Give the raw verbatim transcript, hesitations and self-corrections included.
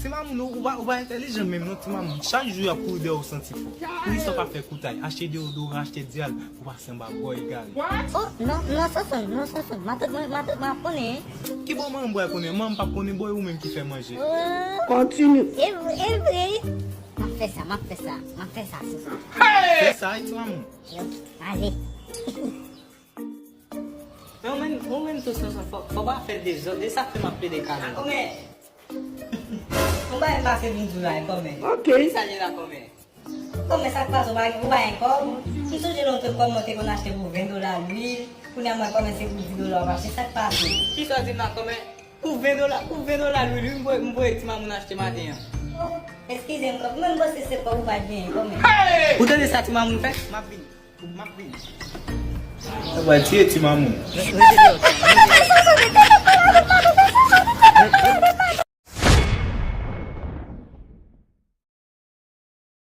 Ti mamoun, ou, ou pa, ou pa entèlijan menm non, ti mamoun. Chak jou y ap kouri dèyè w san ti fò. Poukisa w pa fè koutay, achte deodoran, achte dyal, pou pase anba bò egare. Oh, non, non, Sonson, non, Sonson, matant mwen, matant mwen ap konnen. Ki bò manman m pral konnen? Manman m p ap konnen, bò, e ou menm ki fè manje. Kontinye. E vre, e vre. M ap fè sa, m ap fè sa, m ap fè sa, Sonson. Fè sa, wi, ti mamoun. Yo, ale. Men ou menm, ou menm tou, Sonson, fò, fò pa fè dezòd, e sa k fè m ap plede kale. Kòmè. Ou pa vin pase vin di w la, kòmè. Ok. Ki sa l ye la, kòmè? Kòmè, sa k pase, ou pa, ou pa gen kòb? M sonje lontan kòb mwen te konn achte pou ven dola lwil. Kounye a mwen kòmanse pou di dola w ap achte, sa k pase? Kisa w di m la, kòmè? Pou ven dola, pou ven dola lwil, wi, m voye, m voye ti mamoun achte maten an. Oh, eskize m, kòmè, m panse se kòb ou pa t genyen, kòmè. Ou tande sa ti mamoun fè? M ap vini. M ap vini. Sa pral tiye ti mamoun.